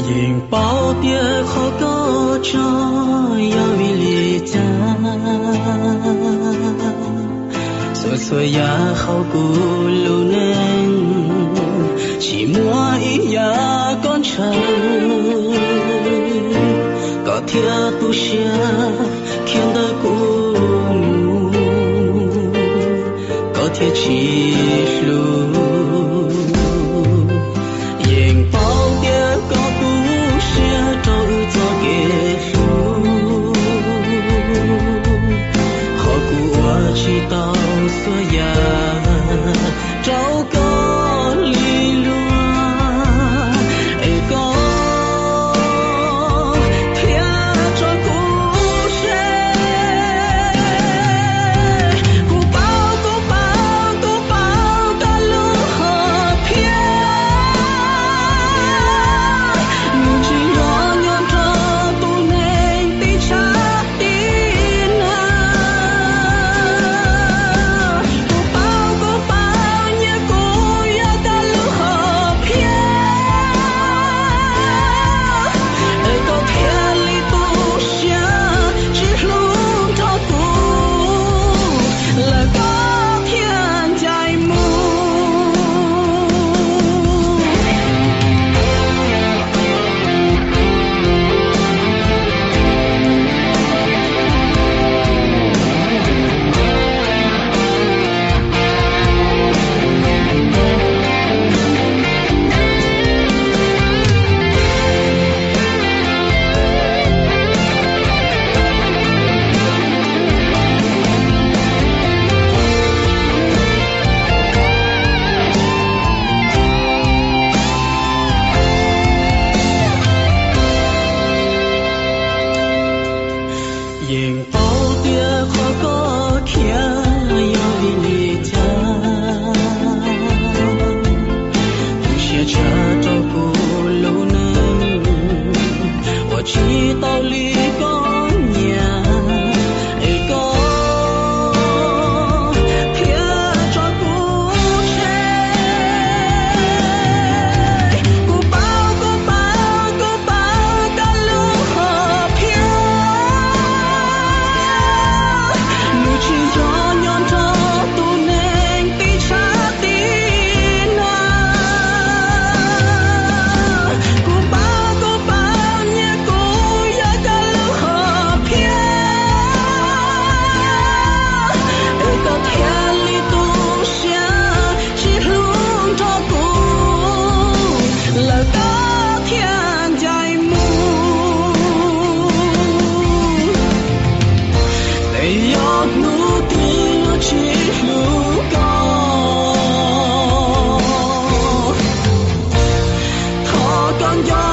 Yeej paub tias qhov koj tso yog vim li cas, txhua txhua yam hauv kuv lub neej, tsis muaj ib yam koj ntshaw, koj thiaj tu siab khiav ntawm kuv mus, koj thiaj tsis hlub. Yeej paub tias koj tu siab rau wb txoj kev hlub, qhov kuv ua tsis tau txhua yam rau koj li luag, es koj thiaj tso kuv tseg. Kuv paub, kuv paub, kuv paub koj lub hom phiaj, nws tsis yog nyob nrog tus neeg tib tshab tib nag. Kuv paub, kuv paub, nyiaj kuv yog koj lub hom phiaj, es koj thiaj li tu siab tsis hlub nrog kuv, lawm koj thiaj ncaim mus. Yeej paub tias qhov koj khiav yog vim li cas, tu siab tshaj rau kuv lub neej, ua tsis tau li koj nyiam, es koj thiaj tso kuv tseg. Kuv paub, kuv paub, kuv paub koj lub hom phiaj, nws tsis yog nyob nrog tus neeg tib tshab tib nag. Kuv paub, kuv paub, nyiaj kuv yog koj lub hom phiaj, es koj thiaj li tu siab tsis hlub nrog kuv, lawm koj thiaj ncaim mus. Es yog hnub twg luag tsis hlub koj, thov koj nco